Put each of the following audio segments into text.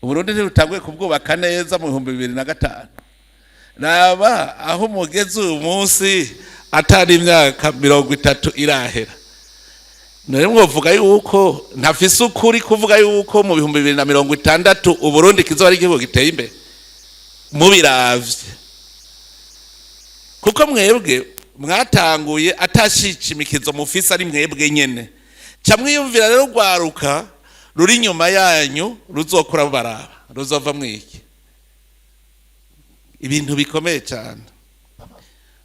Uburundi ntibutanguye kubwubaka neza mu 2005. Raba aho mugeze uyu munsi, atari imyaka 30 irahera. None mwovuga yuko ntafise ukuri kuvuga yuko mu 2060 Uburundi kizoba ari igihugu giteye imbere? Mubiravye, kuko mwebwe mwatanguye atashishimikizo mufise, ari mwebwe nyene ca mwiyumvira. Rero rwaruka ruri inyuma yanyu ruzokura baraba ruzova mwiki ibintu bikomeye cyane.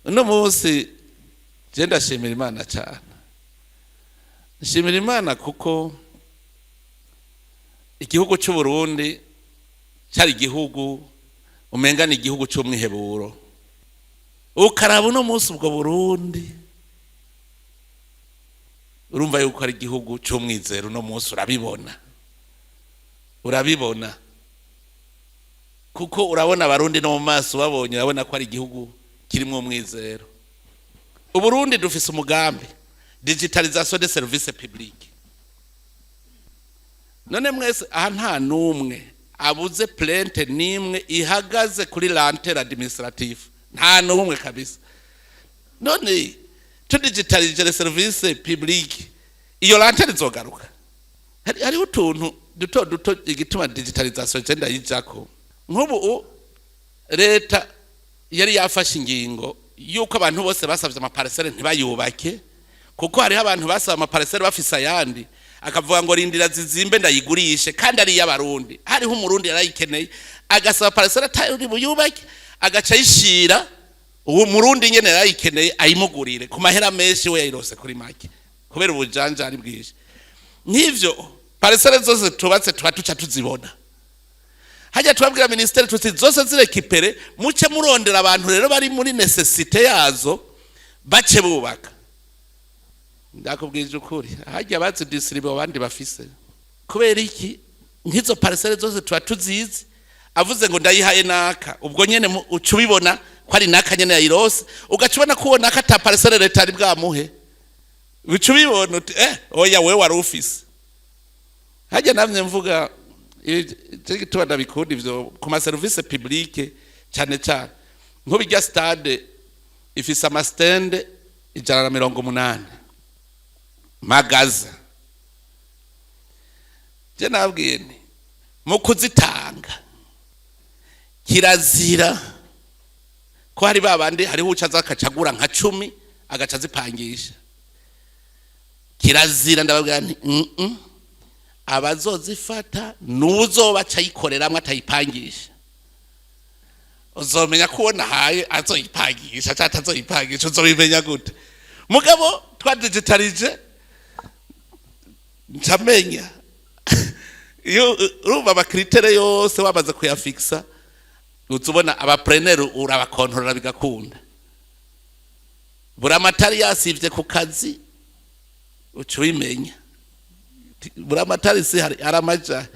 Uno munsi je ndashimira Imana cyane, nshimira Imana kuko igihugu cy'u Burundi cyari igihugu umenga ni igihugu cy'umwiheburo. Ukaraba uno munsi ubwo Burundi, urumva yuko ari igihugu cy'umwizero. Uno munsi urabibona, urabibona kuko urabona Abarundi no mu maso babonye, urabona ko ari igihugu kirimo umwizero. Uburundi dufise umugambi, digitalisation des services publics. None mwese aha nta n'umwe abuze plainte n'imwe ihagaze kuri lenteur administrative? Nta n'umwe kabisa. None tudigitalije les services publics, iyo lenteur izogaruka? Hariho utuntu duto duto. Igituma digitalisation je ndayijako, nk'ubu leta yari yafashe ingingo yuko abantu bose basabye ama parcelles ntibayubake, kuko hariho abantu basaba ama parcelles bafise ayandi, akavuga ngo rindira zizimbe ndayigurishe, kandi ari iy'Abarundi. Hariho Umurundi yarayikeneye, agasaba parcelle atari buyubake, agaca ayishira uwo Murundi nyene yarayikeneye ayimugurire ku mahera menshi, we yayirose kuri make kubera ubujanjari bwinshi. Nk'ivyo parcelles zose tubatse tuba tuca tuzibona hajya, tubabwira ministère tuti zose zi récupéré, muce murondera abantu rero bari muri nécessité yazo, bace bubaka. Ndakubwije ukuri, hajya bazidisiribe abandi bafise. Kubera iki? Nk'izo parcelles zose tuba tuzizi. Avuze ngo ndayihaye naka, ubwo nyene uca ubibona ko ari naka nyene yayirose, ugaca ubona ko uwo naka ata parcelle leta ari bwamuhe. Uca ubibona uti oya, wewe wari ufise hajya. Namye mvuga icyo gituma ndabikunda ivyo ku ma services publics cyane cyane. Nk'ubu stade ifise ama stands 180 magaza. Je nabwiye nti mu kuzitanga kirazira ko hari babandi, hariho uca aza akacagura nka 10 agaca azipangisha. Kirazira. Ndababwira nti abazozifata nuzoba acayikoreramwo atayipangisha. Uzomenya ko uwo nahaye azoyipangisha cyangwa atazoyipangisha, uzobimenya gute? Mugabo twadigitalije, ncamenya. Iyo urumva ama critères yose wamaze kuyafikisa, uza ubona aba preneurs, urabakontorora bigakunda. Buramatari yasivye ku kazi, uca ubimenya. Buramatari si hari aramaja.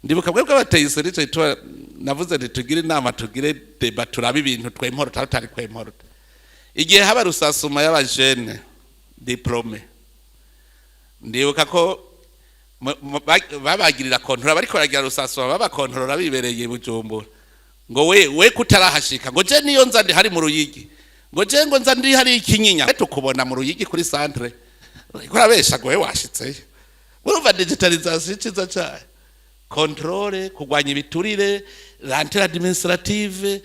Ndibuka bwebwe abateye isoni, ico gituma navuze nti tugire inama, tugire débat, turabe ibintu twemporota tutari kwemporota. Igihe haba recensement y'aba jeunes diplômés, ndibuka ko babagirira contrôle, bariko baragira recensement, babakontorora bibereye i Bujumbura, ngo we we kutarahashika, ngo je niyo nza ndi hari mu Ruyigi, ngo je ngo nza ndi hari Ikinyinya, tukubona mu Ruyigi kuri centre, uriko urabesha ngo we washitseyo. Urumva digitalisation iciza cayo: contrôle, kurwanya ibiturire, lenteur administrative.